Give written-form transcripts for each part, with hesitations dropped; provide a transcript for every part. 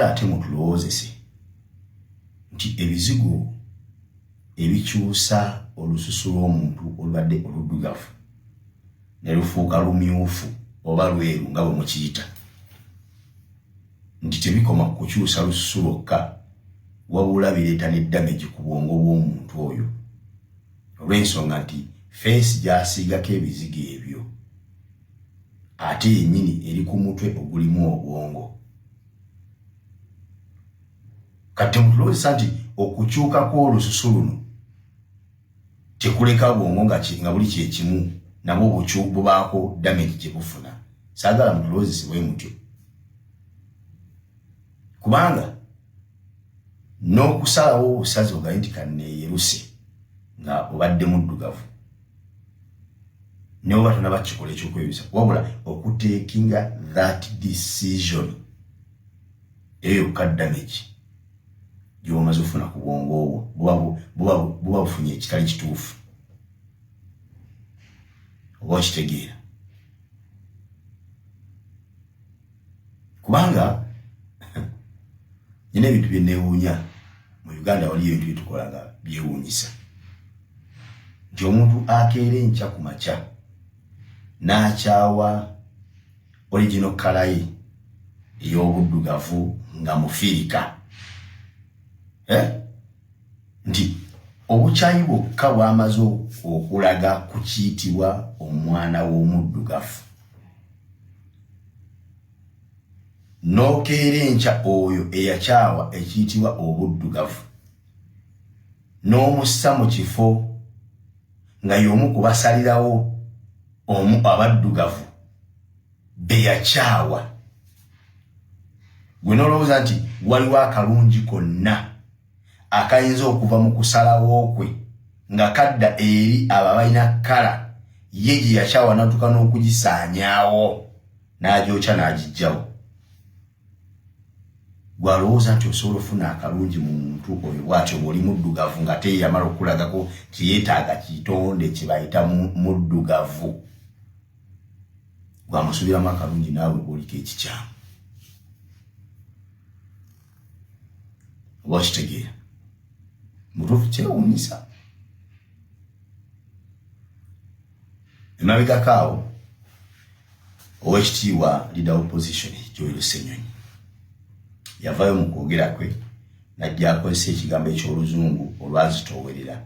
Ate mutulowoozese nti ebizigo ebikyusa olususu lw'omuntu olubadde oluddugavu ne lufuuka lumyufu oba lweru nga bwe mukiyita nti tebikoma ku kukyusa lususu lwokka wabula bireeta ne damage ku bwongo bw'omuntu oyo olw'ensonga nti feesi gy'asiigako ebizigo ebyo ate yennyini eri ku mutwe ogulimu obwongo. Kati temutulowoozesa nti okukyuka kw'olususu luno tekuleka bwongo nga buli kyekimu nabwo bubaako damage gye bufuna. Saagala mutulowoozese bwe mutyo, kubanga n'okusalawo obusazi ogaye nti kanneeyeruse nga obadde muddugavu ne oba tonaba kikola ekyokweyerusa, wabula okutekinga that decision eyo yokka damage gyoba omaze okufuna ku bwongo obwo buba bufunye ekitali kituufu oba okitegeera, kubanga nina ebintu byenewuunya mu Uganda. Waliyo ebintu byetukola nga byewuunyisa nti omuntu akeera enkya ku makya n'akyawa original color ye ey'obuddugavu nga mufiirika, eh? Nti obukyayi bwokka bwamaze okulaga ku kiyitibwa omwana w'omuddugavu, n'okeera enkya oyo eyakyawa ekiyitibwa obuddugavu n'omussa mu kifo nga y'omu ku basalirawo omu abaddugavu be yakyawa, gwe n'olowooza nti waliwo akalungi konna akayinza okuva mu kusalawo kwe nga kadda eri abo abalina color ye gye yakyawa n'atuuka n'okugisaanyaawo n'agyokya n'agijjawo. Gwalowooza nti osobola ofuna akalungi mu muntu oyo bw'atyo bw'oli muddugavu nga te yamala okulagako kyeyeetaaga kitonde kye bayita muddugavu, gwamusuubiramu akalungi naawe bw'oliko ekikyamu oba okitegeera mutuufu. Kyewuunyisa, emabegako awo owekitiibwa leader opposition Joel Ssenyonyi yavaayo mu kwogera kwe najja akozesa ekigambo eky'oluzungu olwazitoowerera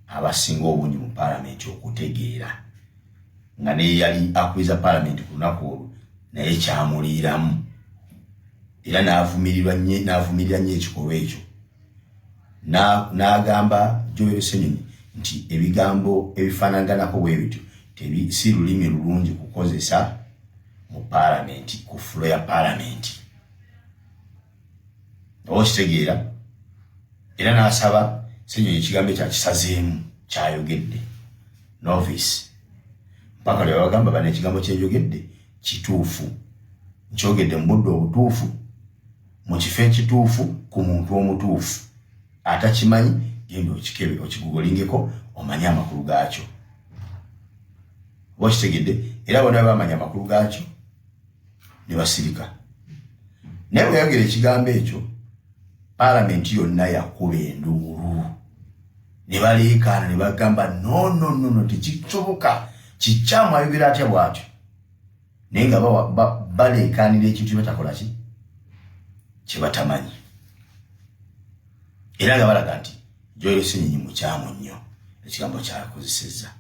abasinga obungi mu paalamenti okutegeera, nga naye yali akubiriza paalamenti ku lunaku olwo naye kyamuliiramu era n'avumirira nnyo ekikolwa ekyo, n'agamba Joel Ssenyonyi nti ebigambo ebifaanaganako bwe bityo si lulimi lulungi kukozesa mu paalamenti, ku floor ya paalamenti, oba okitegeera. Era n'asaba Ssenyonyi ekigambo ekyo akisazeemu kyayogedde novice mpaka lwe babagamba bano ekigambo kyenjogedde kituufu, nkyogedde mu budde obutuufu, mu kifo ekituufu, ku muntu omutuufu. Atakimanyi genda okikebe okigugolingeko omanye amakulu gaakyo, oba okitegedde. Era bona bamanya amakulu gaakyo ne basirika. Naye bwe yayogera ekigambo ekyo, paalamenti yonna yakuba enduulu ne baleekaana ne bagamba, "No, no, no, no, tekisoboka, kikyamu, ayogera atya bw'atyo?" Naye nga baleekaanira ekintu kyebatakola ki kye batamanyi, era nga balaga nti Joel Ssenyonyi mukyamu nnyo ekigambo kyakozesezza.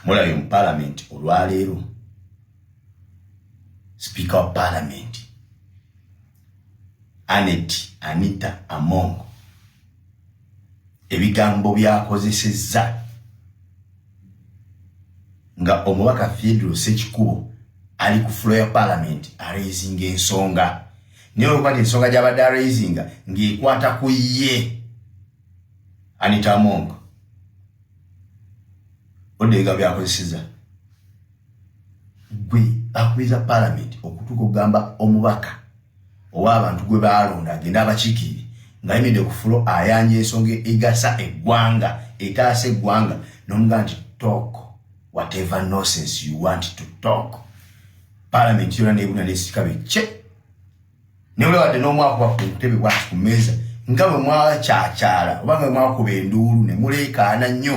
Mulabye mu paalamenti olwaleero sipiika wa paalamenti Anet Anita Among ebigambo byakozesezza nga omubaka Theodore Sekikubo ali ku floor ya paalamenti araisinga ensonga, naye olwokuba nti ensonga gy'abadde araisinga ng'ekwata ku ye Anita Among, odde ebigambo byakozesezza, gwe akubiriza paalamenti okutuuka okugamba omubaka ow'abantu gwe baalonda agende abakiikirire ng'ayimiridde ku floor ayanja ensonga egasa eggwanga, etaasa eggwanga, n'omugamba nti, "Talk whatever nonsense you want to talk." Paalamenti yonna nebuna nesika bikye. Ne bwe n'omwakuba ku ntebe bwati ku mmeeza nga bwe mwakyakyala oba nga bwe mwakuba enduulu ne muleekaana nnyo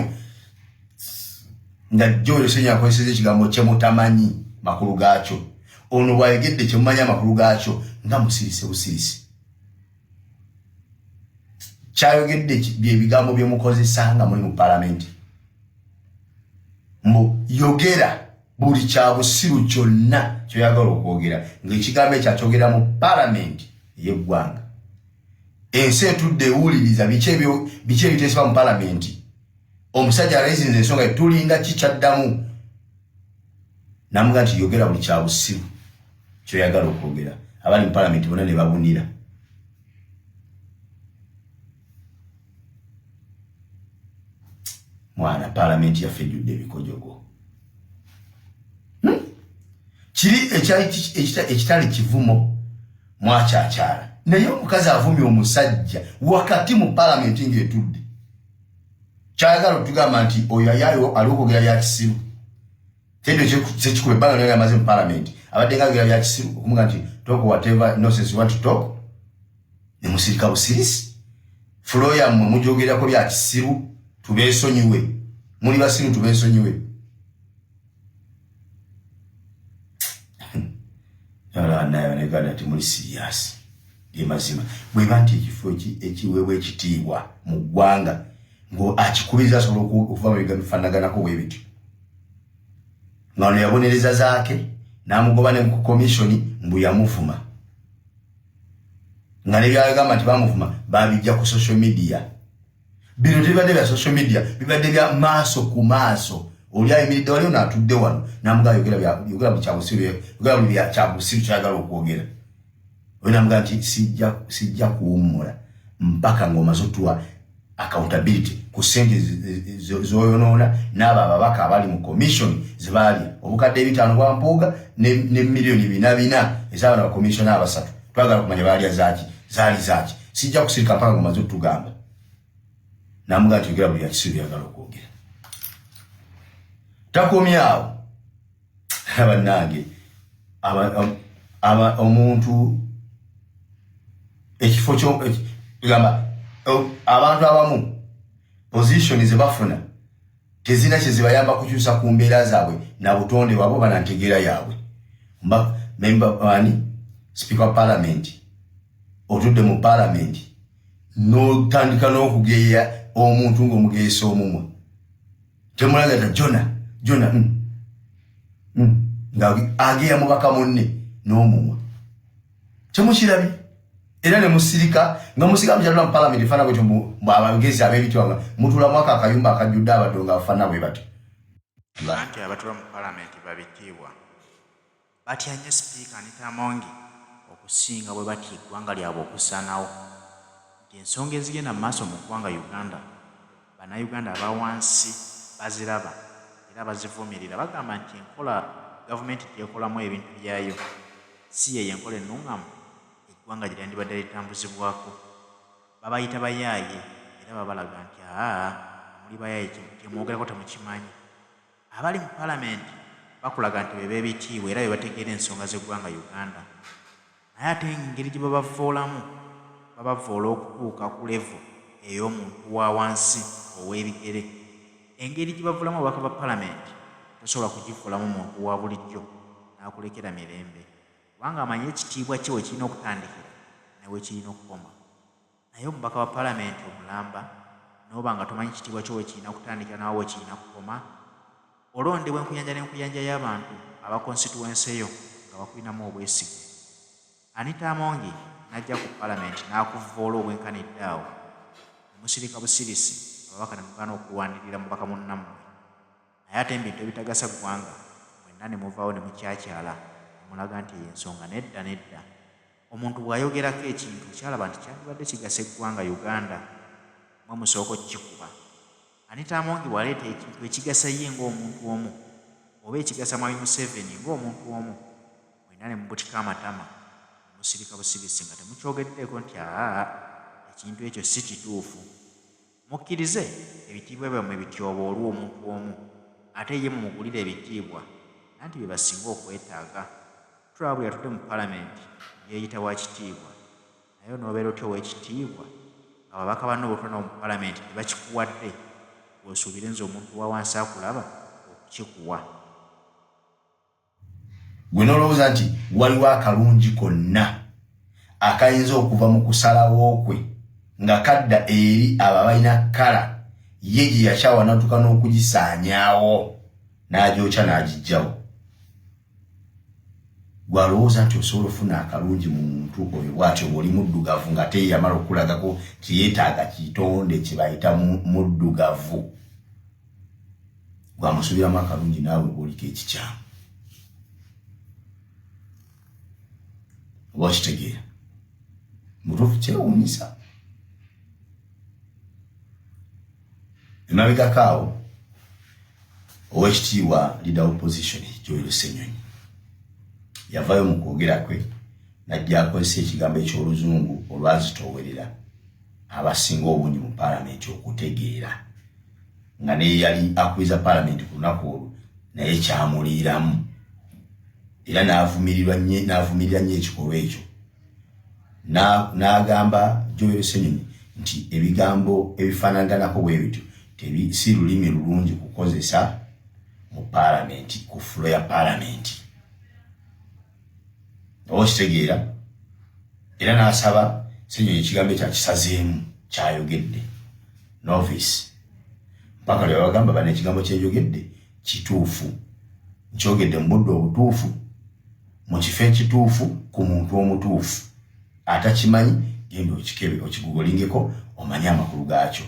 nga Joel Ssenyonyi akozesezza ekigambo kye mutamanyi makulu gaakyo, ono bw'ayogedde kye mumanyi amakulu gaakyo nga musirise busirisi. Kyayogedde bye bigambo bye mukozesa nga muli mu palamenti, mbu yogera buli kya busiru kyonna kyoyagala okwogera, ng'ekigambo ekyo akyogera mu palamenti ey'eggwanga. Ensi etudde ewuliriza biki ebiteesebwa mu palamenti. Omusajja araisinze ensonga tulinda kikyaddamu, namuga nti yogera buli kya busiru kyoyagala okwogera. Abali mu palamenti bonna ne babunira. Mwana, palamenti yaffe ejjudde ebikojogo. Kiri ekitali kivumo mwakyakyala, naye omukazi avumye omusajja wakati mu palamenti ng'etudde. Kyayagala otugamba nti oyo ayayo ali okwogera bya kisiru. Tendo kyekikuba ebbanga lyona lyamaze mu palamenti abadde nga ayogera bya kisiru, okumuga nti talk whatever nonsense you want to talk, ne musirika busirisi. Floor yammwe mujogerako bya kisiru, tubeesonyiwe. Muli basiru, tubeesonyiwe. Naye Bannayuganda temuli serious. Ge mazima bweba nti ekifo ekiweebwa ekitiibwa mu ggwanga ng'akikubiriza asobola okuva mu bigambo bifaanaganako bwe bityo, nga ono yabonereza Zaake n'amugoba ne ku commission mbu yamuvuma, nga nebyagamba nti bamuvuma babijja ku social media. Bino tebibadde bya social media, bibadde bya maaso ku maaso. Oli ayimiridde wali, ono atudde wano, namugaa yogera buli kyabusiru, yogera buli kyabusiru kyayagala okwogera. Oyo namugaa nti sijja kuwummula mpaka ng'omaze otuwa accountability ku sente zoyonoona n'abo ababaka abali mu commission zebaali obukadde 500 bwa Mpuuga ne miliyoni 400 ez'abana bakomishona abasatu. Twagala kumanya baalya zaaki, zaali zaaki. Sijja kusirika mpaka ng'omaze otugamba. Namugaa nti yogera buli yakisiru byagala okwogera. Takomyawo, bannange, omuntu ekifo gamba abantu abamu position ze bafuna tezina kyezibayamba kukyusa ku mbeera zaabwe na butonde bwabwe oba nantegeera yaabwe. Member ani, speaker wa parliament, otudde mu parliament n'otandika n'okugeya omuntu ng'omugeesa omumwa, temulaga ta jona jona nga ageya mubaka munne n'omumwa, temukirabye era ne musirika nga musirika. Mukyatula mu palamenti efaana bwetyo, abagezi ab'ebitiibwa mutulamu ako akayumba akajjudde abaddo nga bafaana bwe batyo. Anti abatula mu palamenti babitiibwa batya nnyo Sipiika Anita Among okusinga bwe batya eggwanga lyabwe okusaanawo, nti ensonga ezigenda mu maaso mu ggwanga Uganda, Bannayuganda aba wansi baziraba era bazivumirira. Bagamba nti enkola gavumenti gyekolamu ebintu byayo si yeyo enkola ennungamu eggwanga gye lyandibadde litambuzibwako. Babayita bayaaye era babalaga nti aa, muli bayaaye, kyemwogerako temukimanyi. Abali mu palamenti bakulaga nti be beebitiibwa era be bategeera ensonga z'eggwanga Uganda, naye ate engeri gye babavoolamu, babavoola okutuuka ku level ey'omuntu wa wansi ow'ebigere. Engeri gye bavulamu ababaka ba palamenti tosobola kugivuulamu muntu wa bulijjo n'akulekera mirembe, kubanga amanyi ekitiibwa kye we kirina okutandikira ne we kirina okukoma. Naye omubaka wa palamenti omulamba n'oba nga tomanyi kitiibwa kyo we kirina kutandikira nawe we kirina kukoma, olondebwa enkuyanja n'enkuyanja y'abantu aba constituency yo nga bakulinamu obwesige. Anita Among n'ajja ku palamenti n'akuvvoola obwenkanidde awo ne musirika busirisi, ababaka ne mugaana okulwanirira mubaka munnammwe. Naye ate mu bintu ebitagasa ggwanga mwenna ne muvaawo ne mukyakyala ne mulaga nti eyo ensonga nedda nedda. Omuntu bw'ayogerako ekintu ky'alaba nti kyandibadde kigasa eggwanga Uganda, mmwe musooka okukikuba. Anita Among bw'aleeta ekintu ekigasa ye ng'omuntu omu oba ekigasa Mwami Museveni ng'omuntu omu, mwenna ne mubutika amatama ne musirika busirisi nga temukyogeddeeko nti aa, ekintu ekyo si kituufu. Mukkirize ebitiibwa byammwe bityoboolwe omuntu omu, ate ye mumugulire ebitiibwa, nanti bye basinga okwetaaga. Tulaba buli atudde mu palamenti Yeeyita wa kitiibwa naye onoobeera otya ow'ekitiibwa nga babaka banno b'otuula nabo mu palamenti tebakikuwadde ggwe osuubire nze omuntu owa wansi akulaba okukikuwa? Gwe n'olowooza nti waliwo akalungi konna akayinza okuva mu kusalawo kwe nga kadda eri abo abalina kkala ye gye yakyawa n'atuuka n'okugisaanyaawo n'agyokya n'agiggyawo. Gwe alowooza nti osobola okufuna akalungi mu muntu oyo bw'atyo ng'oli muddugavu ng'ate ye yamala okukulagako kye yeetaaga kitonde kye bayita muddugavu. Gwe amusuubiramu akalungi naawe bw'oliko ekikyamu. Oba okitegeera? Mutuufu kyewuunyisa. Emabegako awo Owekitiibwa Leader Opposition Joel Ssenyonyi yavayo mu kwogera kwe najja akozesa ekigambo eky'oluzungu olwazitoowerera abasinga obungi mu palamenti okutegeera nga neyali akubiriza palamenti ku lunaku olwo naye kyamuliiramu era n'avumirirwa n'avumirira nnyo ekikolwa ekyo n'agamba Joel Ssenyonyi nti ebigambo ebifaanaganako bwe bityo si lulimi lulungi kukozesa mu paalamenti ku fulo ya paalamenti oba okitegeera era n'asaba Ssenyonyi ekigambo ekyo akisazeemu kyayogedde novice mpaka lwe babagamba bano ekigambo kyenjogedde kituufu nkyogedde mu budde obutuufu mu kifo ekituufu ku muntu omutuufu atakimanyi genda okikebe okigugolingeko omanye amakulu gaakyo.